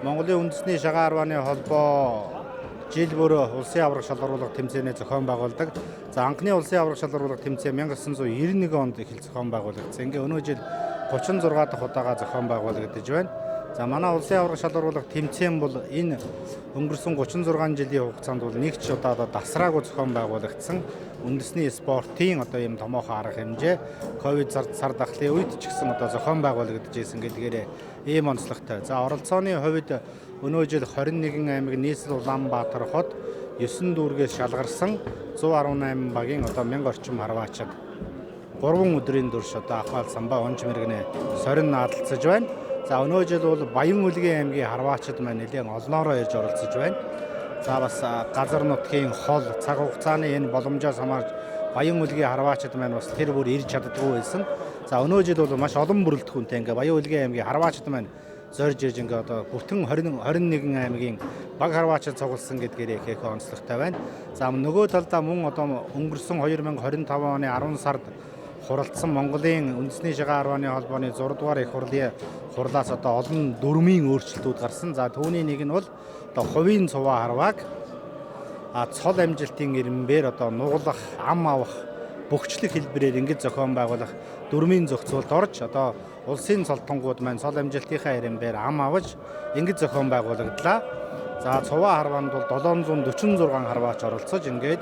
Монголын үндэсний шагаан харвааны холбоо жил бүр улсын аварга шалгаруулах тэмцээнээ зохион байгуулдаг. За анхны улсын аварга шалгаруулах тэмцээн 1991 онд эхэлж зохион байгуулагдсан. Ингээ өнөө жил 36 дахь удаага зохион байгуулагдаж байна. За манай улсын аварга шалгаруулах тэмцээн бол энэ өнгөрсөн 36 жилийн хугацаанд бол нэг ч удаа одоо дасраагүй зохион байгуулагдсан. Үндэсний спортын одоо ийм томоохон арга хэмжээ ковид сар дахлын үед ч гэсэн одоо зохион байгуулагдаж байсан гэдгээрээ ийм онцлогтой. За оролцооны хувьд өнөө жил 21 аймаг нийслэл Улаанбаатар хот 9 дүүргээс шалгарсан 118 багийн одоо 1000 орчим харваачид 3 өдрийн турш одоо ахвал самбаа унж мэрэгнэ сорин наадалцаж байна. За өнөө жил бол Баян-Үлгийн аймгийн харваачид маань нэлээд олноороо ирж оролцож байна. За бас газар нутгийн хол цаг хугацааны энэ боломжоос хамаарч Баян-Үлгийн харваачид маань бас тэр бүр ирж чаддаггүй байсан. За өнөө жил бол маш олон бүрэлдэхүүнтэй ингээ Баян-Үлгийн аймгийн харваачид маань зорж ирж ингээ одоо бүтэн 20 21 аймгийн баг харваачид цугласан гэдгээр их их онцлогтой байна. За нөгөө талдаа мөн одоо өнгөрсөн 2025 оны 10 сард хуралдсан Монголын үндэсний шагаан харвааны холбооны 6 дугаар их хурлын хурлаас одоо олон дүрмийн өөрчлөлтүүд гарсан. За түүний нэг нь бол одоо хувийн цуваа харвааг цол амжилтын ирмбээр одоо нуглах, ам авах, бөхчлөх хэлбэрээр ингэж зохион байгуулах дүрмийн зохицуулалт орж одоо улсын цолтонгууд маань цол амжилтынхаа ирмбээр ам аваж ингэж зохион байгуулагдлаа. За цуваа харваанд бол 746 харваач оролцож ингээд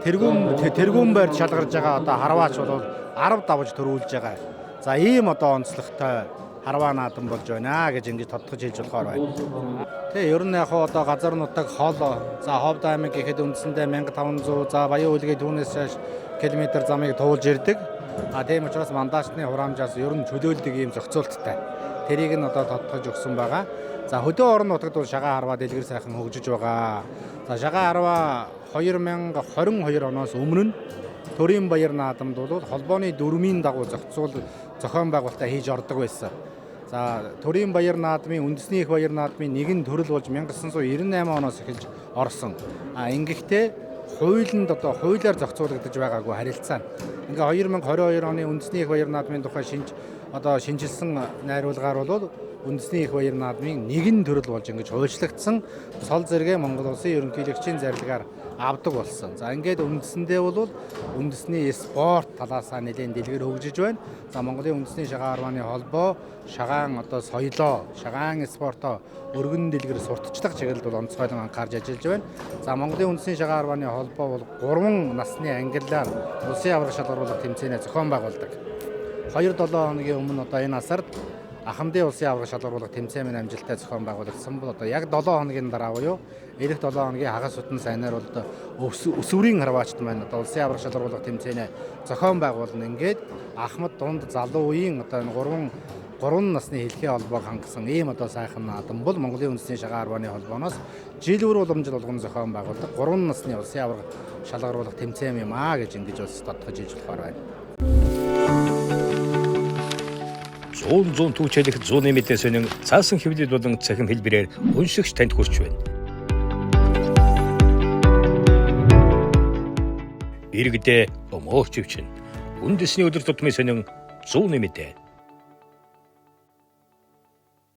тэргүүн байр шалгарж байгаа одоо харваач бол 10 давж төрүүлж байгаа. За ийм одоо онцлогтой харваа наадам болж байна гэж ингэж тодтогч хэлж болохоор байна. Тэ ер нь яг хуу одоо газар нутаг хол за Ховд аймаг гэхэд үндсэндээ 1500 за Баян-Үлгийн түүнээс хойш километр замыг туулж ирдэг. А тийм учраас мандаачны хураамжаас ер нь чөлөөлдөг ийм зохицуулттай. Тэрийг нь одоо тодтогч өгсөн байгаа. За хөдөө орон нутагт бол шагаан харваа дэлгэр сайхан хөгжиж байгаа. За шагаан харваа 2022 оноос өмнө нь төрийн баяр наадамд бол холбооны дүрмийн дагуу зохион байгуулалтаа хийж ордог байсан. За төрийн баяр наадмын үндэсний их баяр наадмын нэгэн төрөл болж 1998 оноос эхэлж орсон. А ингэхдээ хуулинд одоо хуулиар зохицуулагдаж байгаагүй харилцаа. Ингээ 2022 оны үндэсний их баяр наадмын тухай шинжилсэн найруулгаар бол үндэсний их баяр наадмын нэгэн төрөл болж ингэж хуульчлагдсан. Цол зэрэгэ Монгол Улсын ерөнхийлөгчийн зарилгаар авдаг болсон. За ингээд үндсэндээ бол үндэсний спорт талаасаа нэлээд дэлгэр хөгжиж байна. За Монголын үндэсний шагаан харвааны холбоо шагаан одоо соёлоо, шагаан спортоо өргөн дэлгэр сурталчлах чиглэлд бол онцгойлон анхаарч ажиллаж байна. За Монголын үндэсний шагаан харвааны холбоо бол 3 насны ангиллаар улсын аварга шалгаруулах тэмцээнээ зохион байгуулдаг. 2-7 хоногийн өмнө одоо энэ асард Ахмадын улсын аварга шалгаруулах тэмцээн минь амжилттай зохион байгуулагдсан бол одоо яг 7 хоногийн дараа буюу ирэх 7 хоногийн хагас бүтэн сайнаар бол одоо өсвөрийн харваачд маань одоо улсын аварга шалгаруулах тэмцээнээ зохион байгуулна. Ингээд Ахмад дунд залуу үеийн одоо энэ 3 насны хэлхийн холбоог хангасан ийм одоо сайхан наадам бол Монголын үндэсний шагаан харвааны холбооноос жил бүр уламжил болгон зохион байгуулдаг 3 насны улсын аварга шалгаруулах тэмцээн юм аа гэж ингэж бас тодтогч хэлж болохоор байна. 100 түүчэлэх зууны мэдээ сонин цаасан хэвлэл болон цахим хэлбэрээр уншигч танд хүрч байна. Иргэдээ өмөөрч өвчин. Үндэсний өдөр тутмын сонин зууны мэдээ.